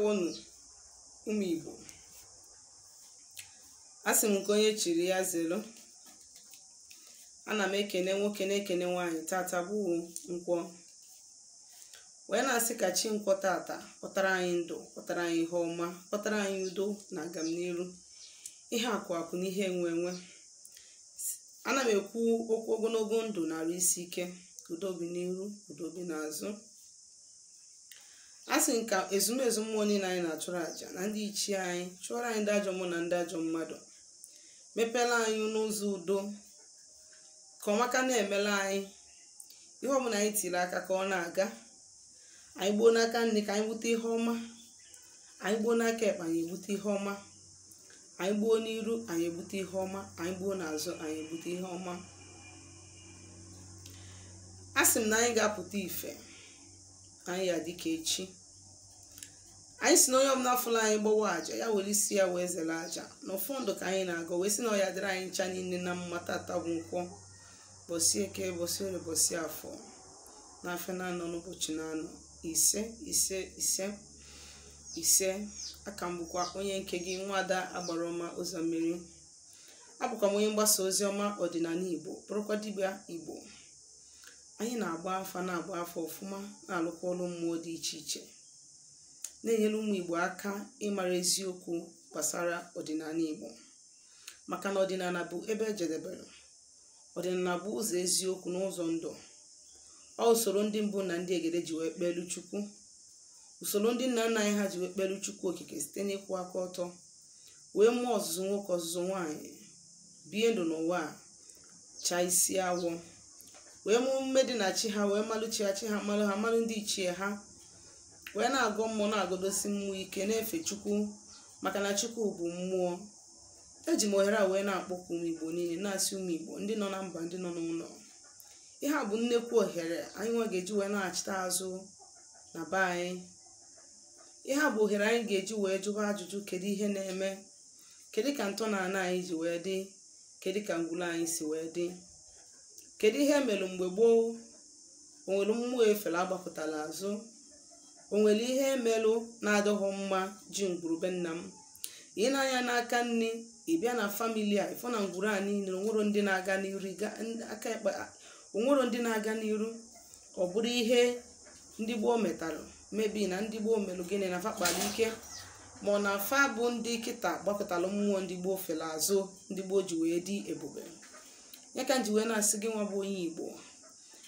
Ndewonu ụmụ Igbo. Asị m nke onye chiri ya zelu. Ana m ekene nwoke na-ekene nwaanyị. Tata bụ nkwọ, wee na-asị ka chi nkwọ tata kpọtara anyị ndụ, kpọtara anyị ihe ọma, kpọtara anyị udo na agamniru, ihe akụ akụ na ihe enwe enwe. Ana m ekwu okwu ogologo ndụ na arụ isi ike, udo bi n'iru, udo bi n'azụ. A sị nka ezumezu mmụọ niile anyị na-achụrụ àjà na ndị ichie anyị chụọrọ anyị ndị ajọ mmụọ na ndị ajọ mmadụ, mepela anyị n'ụzọ udo, ka ọmaka na-emela anyị ihe ọbụla anyị tiri aka ka ọ na-aga. Anyị gbuo n'aka nne ka anyị gbute ihe ọma, anyị gbuo n'aka ekpe anyị egbute ihe ọma, anyị gbuo n'iru anyị egbute ihe ọma, anyị gbuo n'azụ anyị egbute ihe ọma. A sị m na anyị ga-apụta ife anyị ya dịka echi. Anyị si na onye ọbụla fụrụ anyị gbawa àjà ya were isi ya wee zere àjà na ụfọ ndụ ka anyị na-agọ, wee sị na ọ ya dịrị anyị ncha niile na mma. Tata bụ nkwọ, bọsị eke, bọsị orie, bọsị afọ, n'afịa na-anọ, n'ụbọchị na-anọ. Ise ise ise ise. Aka m bụkwa onye nke gị, nwada agbara ọma ụzọ mmiri. Abụkwa m onye mgbasa ozi ọma ọdịnala Igbo, bụrụkwa dibịa Igbo. Anyị na-agba afa, na-agba afa ọfụma, na-alụkwa ọrụ mmụọ dị iche iche, na-enyere ụmụ Igbo aka ịmara eziokwu gbasara ọdịnala Igbo, maka na ọdịnala bụ ebe ejedebere. Ọdịnala bụ ụzọ eziokwu na ụzọ ndụ. Ọ usoro ndị mbụ na ndị egede ji wee kpelu Chukwu, usoro ndị nna nna anyị ha ji wee kpelu Chukwu okike site n'ịkwụ aka ọtọ wee mụọ ọzụzụ nwoke, ọzụzụ nwaanyị, bie ndụ n'ụwa a, chaa isi awọ, wee mụọ mme dị na chi ha, wee malụ chi ha, chi ha malụ ha, malụ ndị ichie ha, wee na-agọ mmụọ, na-agọdosi mmụọ ike, na-efe Chukwu, maka na Chukwu bụ mmụọ. Eji m ohere a wee na-akpọkwu ụmụ Igbo niile, na-asị ụmụ Igbo ndị nọ na mba, ndị nọ n'ụlọ, ihe a bụ nnekwu ohere anyị nwa ga-eji wee na-achịta azụ na be anyị. Ihe a bụ ohere anyị ga-eji wee jụba ajụjụ: kedu ihe na-eme? Kedu ka ntọala anyị ji wee dị? Kedu ka ngwuru anyị si wee dị? Kedu ihe emelụ mgbe gboo? Onwere mmụọ efere agbapụtara azụ? Onwere ihe emelụ na-adịghị mma ji ngwurube nna m? Ị na-anya n'aka nne, ị bịa na family a, ịfụ na ngwuru a niile onwero ndị na-aga n'iru, aka ekpe onwero ndị na-aga n'iru. Ọ bụrụ ihe ndị gboo metalụ, mebi na ndị gboo melụ gịnị na fa kpara ike, ma ọ na fa bụ ndị kịta gbakọtalụ mmụọ ndị gboo fere azụ, ndị gboo ji wee dị ebube. Ya ka m ji wee na-asị gị nwa bụ onye Igbo,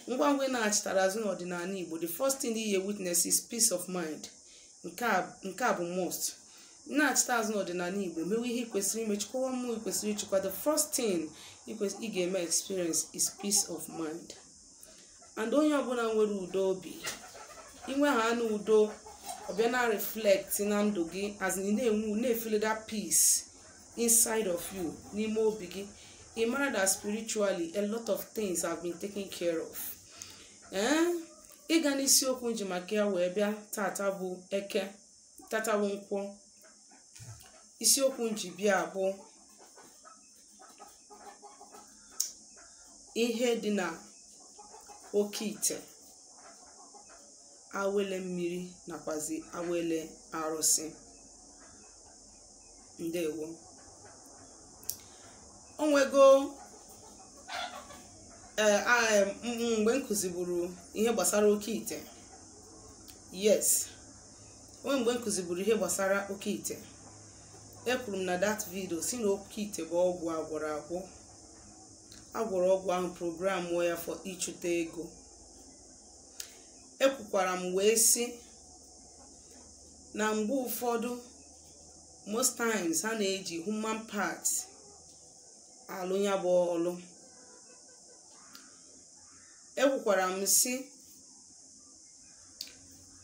ngwa ngwa ị na-achịtara azụ n'ọdịnala Igbo, the first thing you witness is peace of mind. Nke a bụ must. Na-achịta azụ n'ọdịnala Igbo, mewe ihe ị kwesịrị ime, chịkwawa mmụọ ị kwesịrị ịchịkwa, the first thing ị ga-eme experience is peace of mind. And onye ọbụla nwere udo obi, inwe ha na udo, ọbịa na reflect na ndụ gị, as in ị na-enwe, na-efeel that peace inside of you, n'ime obi gị. Ị mara that spiritually a lot of things have been taken care of. Ee, ịga n'isiokwu nji maka ya wee bịa tata bụ eke, tata bụ nkwọ. Isiokwu nji bịa bụ ihe dị na oke ite, awele mmiri nakwazi awele arụsị. Ndewo. O nwego ee mgbe m kụziburu ihe gbasara oke ite. Yes, onwe mgbe m kụziburu ihe gbasara oke ite, ekwuru m na that video si na oke ite bụ ọgwụ agwọrọ agwọ, agwọrọ ọgwụ ahụ program ya for ịchụta ego. Ekwukwara m wee sị na mgbe ụfọdụ, most times, ha na-eji human parts alụ ya bụ ọlụ. Ekwukwara m sị,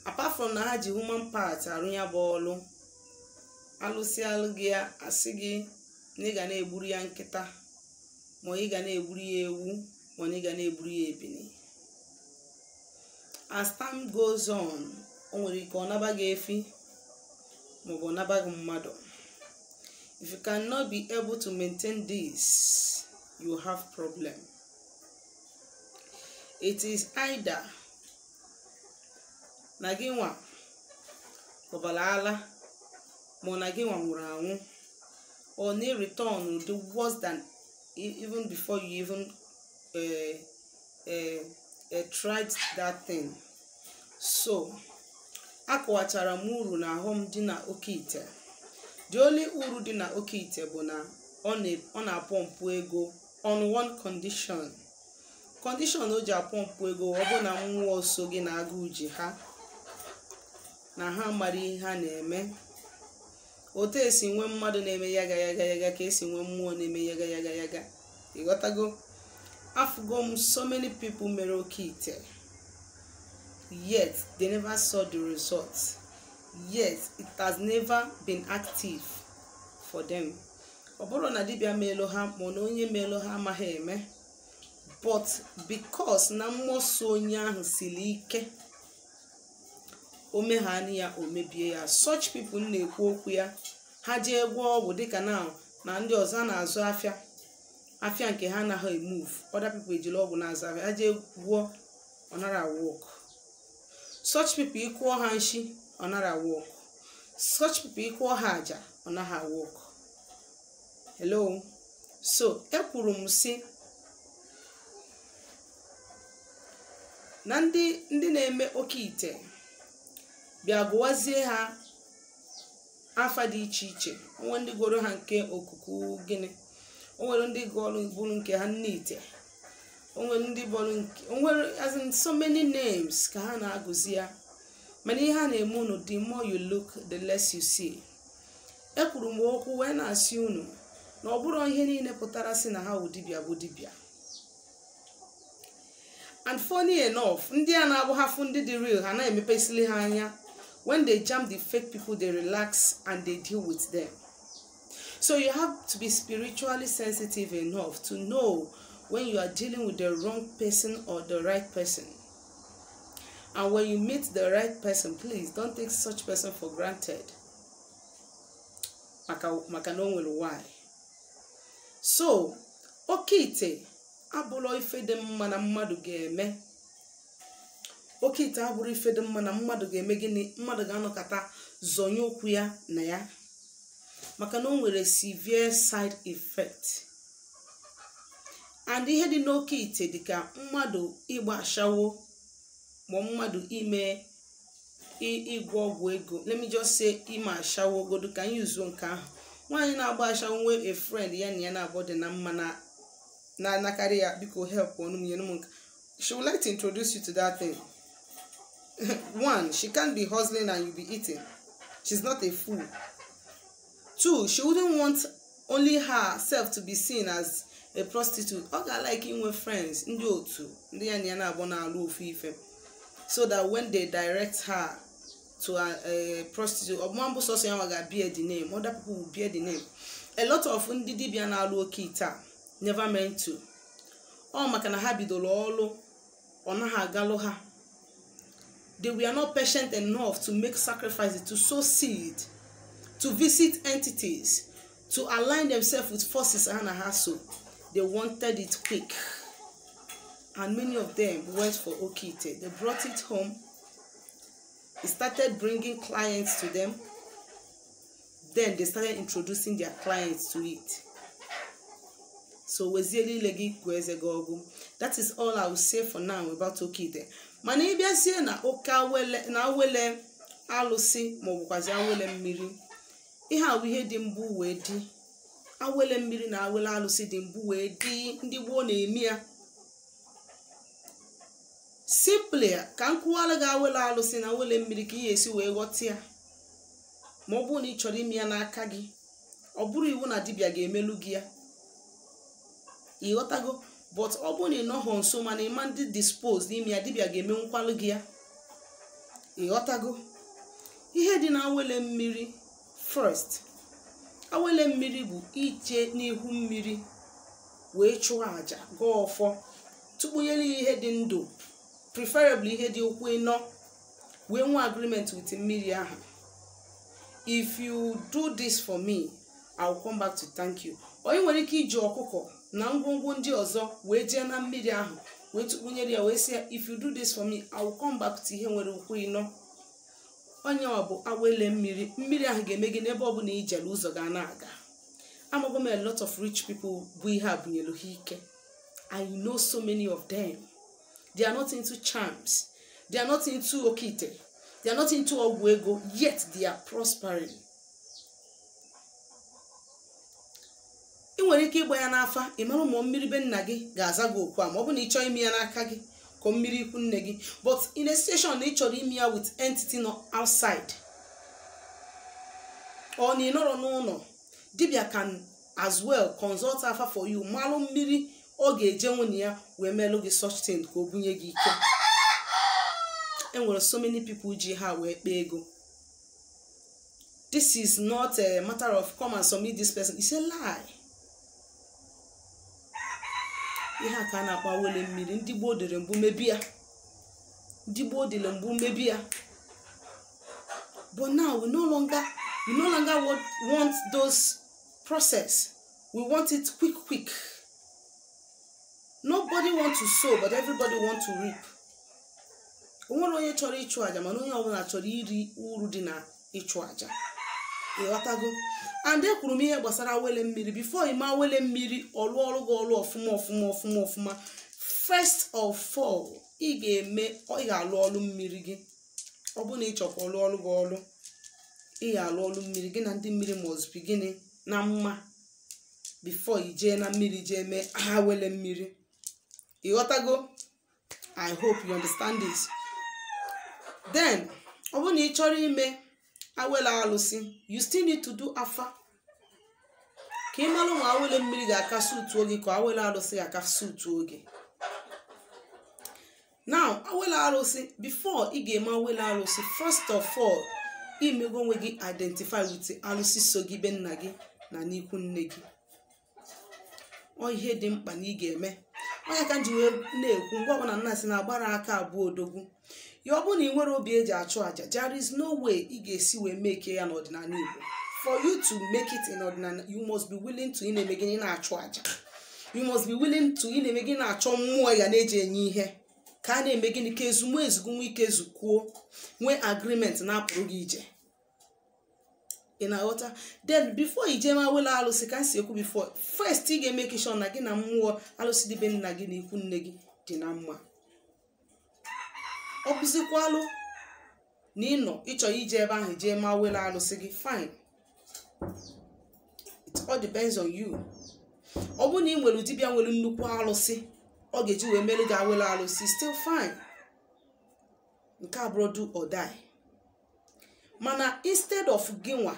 apart from na ha ji human parts arụ ya bụ ọlụ, alụsị alụ gị ya, asị gị na ị ga na-egburu ya nkịta, ma ị ga na-egburu ya ewu, ma ị ga na-egburu ya ebini. As time goes on, o nwere ike ọ naba gị efi maọbụ ọ naba gị mmadụ. If you cannot be able to maintain this, you have problem. It is either na gị nwa Ọbara ala ma ọ na gị nwa nwụrụ anwụ, ọ na-return the worse than even before you even tried that thing. So akọwachara m uru na ahụm dị na oke ite. The only uru dị na oke ite bụ na ọ na-apọmpụ ego on one condition. Condition o ji apọmpụ ego, ọ bụ na mmụọ so gị na agụụ ji ha, na ha mara ihe ha na-eme. Otu esi nwee mmadụ na-eme yaga yaga yaga ka esi nwee mmụọ na-eme yaga yaga yaga. Ịghọtago? Afụgo m so many people mere oke ite, yet they never saw the result, yet it has never been active for them. Ọ bụrụ na dibịa meelu ha ma na onye meelu ha amaghị eme, but because na mmụọ so onye ahụ siri ike, o meghani ya, o mebie ya. Such people na-ekwu okwu ya, ha jee gwọọ ọgwụ dịka na ndị ọzọ na-azụ afịa, afịa nke ha anaghị emove, other people ejiri ọgwụ na-azụ afịa, ha jee gwọọ, ọ nara work. Such people, ịkụọ ha nshi, ọ nara work. Such people, ịkụọ ha aja, ọ naghị work. Hello. So ekwuru m sị na ndị na-eme oke ite bịa gụwazie ha afa dị iche iche. Onwe ndị gụrụ ha nke okuku gịnị, onwere ndị gụọrụ bụrụ nke ha nne ite, onwere ndị bọrụ nke onwere, as in so many names ka ha na-agụzi ya. Mana ihe a na-eme unu, the more you look, the less you see. Ekwuru m okwu wee na-asị unu na ọ bụrụ ihe niile pụtara sị na ha wụ dibịa bụ dibịa. And funny enough, ndị a na-abụ ha fụ ndị dị real, ha na-emepesili ha anya. When they jam the fake people, they relax and they deal with them. So you have to be spiritually sensitive enough to know when you are dealing with the wrong person or the right person. And when you meet the right person, please don't take such person for granted. Maka na o nwere why. So oke ite abụrụ ife dị mma na mmadụ ga-eme. Oke ite abụrụ ife dị mma na mmadụ ga-eme gịnị? Mmadụ ga-anọkọta zonye okwu ya na ya, maka na o nwere severe side effect. And ihe dị n'oke ite dịka mmadụ ịgba ashawo ma mmadụ ime ịgwọ ọgwụ ego. Let me just say ime ashawo godu ka anyị zuo nke ahụ. Nwaanyị na-agba ashawo nwee a friend ya na ya na-abụ dị na mma na-anakarị ya, biko help ọnụ m nyere m nke. She would like to introduce you to that thing. One, she can't be hustling and you be eating. She's not a fool. Two, she wouldn't want only herself to be seen as a prostitute. Ọ ga-like inwe friends ndị otu ndị ya na ya na-abụ na-alụ ofu ife, so that when they direct her to a prostitute, ọbụma mbụ sọsọ ya nwa ga-bear the name, other people will bear the name. A lot of ndị dibịa na-alụ oke ite a never meant to. Ọ maka na ha bidoro ọlụ, ọ naghị agalụ ha. They were not patient enough to make sacrifices, to sow seed, to visit entities, to align themselves with forces ha na ha so. They wanted it quick. And many of them went for oke ite. They brought it home. They started bringing clients to them. Then they started introducing their clients to it. So wezieli ile gị gụọ eze gị ọgụ. That is all I will say for now about oke ite. Mana ị bịazie na oke awele na awele alụsị ma ọ bụkwazi awele mmiri, ihe awụ ihe dị mbụ wee dị. Awele mmiri na awele alụsị dị mbụ wee dị, ndị gboo na-eme ya. Simply ka m kwuwara gị awele alụsị na awele mmiri ka ị ga-esi wee ghọta ya. Ma ọ bụrụ na ị chọrọ ime ya n'aka gị, ọ bụrụ iwu na dibịa ga-emelu gị ya. Ịghọtago? But ọ bụrụ na ị nọghọ nso mana ịma ndị dispose n'ime ya, dibịa ga-emenwukwalụ gị ya. Ịghọtago? Ihe dị na awele mmiri first. Awele mmiri bụ ije n'ihu mmiri wee chụọ àjà, gọọ ọfọ, tụkpunyere ya ihe dị ndụ, preferably ihe dị ụkwụ ịnọ, wee nwee agreement with mmiri ahụ. If you do this for me, I will come back to thank you. Onye nwere ike iji ọkụkọ na ngwongwo ndị ọzọ wee jee na mmiri ahụ wee tụkpunyere ya wee sị ya, if you do this for me, I will come back to ihe nwere ụkwụ ịnọ. Onye ọ bụ awele mmiri, mmiri ahụ ga-eme gị n'ebe ọ bụla ijere ụzọ ga na-aga. Amago m a lot of rich people bụ ihe a bunyelu ha ike. I know so many of them. They are not into charms, they are not into okite, they are not into ọgwụ ego, yet they are prospering. Ị nwere ike ịgba ya n'afa, ị mara ma mmiri be nna gị ga-aza gị okwu a, ma ọ bụ na ị chọọ ime ya n'aka gị ka mmiri ikwu nne gị. But in a situation na ị chọrọ ime ya with entity nọ outside, ọ na ị nọrọ n'ụlọ, dibia can as well consult afa for you, malụ mmiri ọ ga-eje nwunye ya wee melụ gị such thing ka o bunye gị ike. Enwere so many people ji ha wee kpee ego. This is not a matter of come and submit this person. It's a lie. Ihe a ka a na-akpọ awele mmiri. Ndị gboo dere mbụ mebi ya, ndị gboo dere mbụ mebi ya, but now we no longer want those process. We want it quick quick. Nobody want to sow, but everybody want to reap. O nwere onye chọrọ ịchụ àjà, mana onye ọbụla chọrọ iri uru dị na ịchụ àjà. Ịghọtago? And ekwuru m ihe gbasara awele mmiri before. Ime awele mmiri ọlụ ọrụ gị ọlụ ọfụma ọfụma ọfụma ọfụma, first of all, ị ga-eme, ị ga-alụ ọlụ mmiri gị. Ọ bụrụ na ị chọkwa ọlụ ọrụ gị ọlụ, ị ga-alụ ọlụ mmiri gị na ndị mmiri must be gịnị na mma before i jee na mmiri jee mee awele mmiri. Ịghọtago? I hope you understand this. Then ọ bụrụ na ị chọrọ ime awele alụsị, you still need to do afa ka ị mara ma awele mmiri ga-aka sutuo gị ka awele alụsị ga-aka sutuo gị. Now, awele alụsị, before ị ga-eme awele alụsị, first of all, imego onwe gị identify with alụsị so gị be nna gị na n'ikwu nne gị. Ọ ihe dị mkpa na ị ga-eme onye ka m ji wee na-ekwu mgbe ọbụla nna si na-agbara aka abụọ odogwu ya. Ọ bụrụ na ị nwere obi eji achụ àjà, there is no way ị ga-esi wee make ya n'ọdịnala Igbo. For you to make it in ọdịnala, you must be willing to ị na-eme gịnị? Na-achụ àjà. You must be willing to ị na-eme gịnị? Na-achọ mmụọ ya na-eji enye ihe ka a na-eme gịnị, ka ezumezu nwee ike zukwuo, nwee agreement na-apụrụ gị ije. Ị na-aghọta? Then before i jee ma wele alụsị, ka m si ekwu before, first ị ga-eme sure na gị na mmụọ alụsị dị be nna gị na ikwu nne gị dị na mma. Ọ bụzikwalụ na ị nọ ịchọ ije ebe ahụ jee ma wele alụsị gị, fine, it all depends on you. Ọ bụrụ na ị nwere dibịa nwere nnukwu alụsị ọ ga-eji wee mere gị awele alụsị, still fine. Nke a bụrụ do or die. Mana instead of gị nwa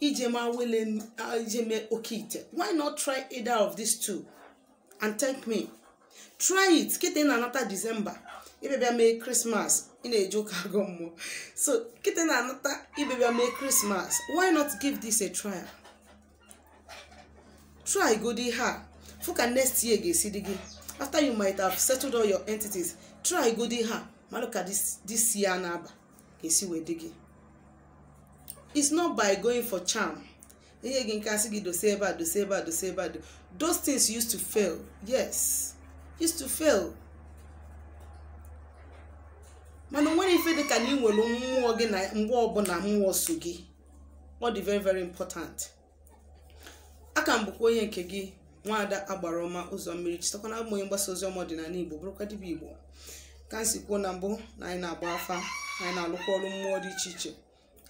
ije ma wele, ije mee oke ite, why not try either of these two and thank me? Try it. Kịta ị na-anata December, ịbịa mee Christmas, ị na-eje ụka agụ mmụọ, so kịta ị na-anata ịbịa mee Christmas, why not give this a trial? Try godi ha, fụ ka next year ga-esi dị gị. After you might have settled all your entities, try godi ha, malụ ka this year na-aba ga-esi wee dị gị. It's not by going for charm, ihe gị nke asị gị dosa ebe a, dosa ebe a, dosa ebe a. Those things used to fail. Yes, used to fail. Mana nwere ife dị ka na ị nwere mmụọ gị na mgbe ọbụla mmụọ so gị, ọ dị very very important. Aka m bụkwa onye nke gị, nwaada agbara ọma ụzọ mmiri. Chetakwana, abụ m onye mgbasa ozi ọma ọdịnala Igbo, bụrụkwa dibịa Igbo. Ka m si kwuo na mbụ, na anyị na-agba afa, anyị na-alụkwa ọrụ mmụọ dị iche iche.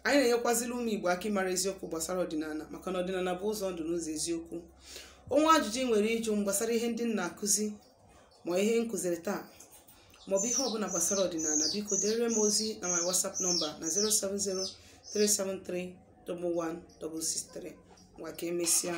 Anyị na-enyekwazili ụmụ Igbo aka ịmara eziokwu gbasara ọdịnala, maka na ọdịnala bụ ụzọ ndụ n'ụzọ eziokwu. Onwe ajụjụ ị nwere ịjụ m gbasara ihe ndị m na-akụzi, ma ihe m kụziri taa, maọbụ ihe ọbụla gbasara ọdịnala, biko dere m ozi na my WhatsApp number na 070 373 11663. Ngwa, ka emesịa.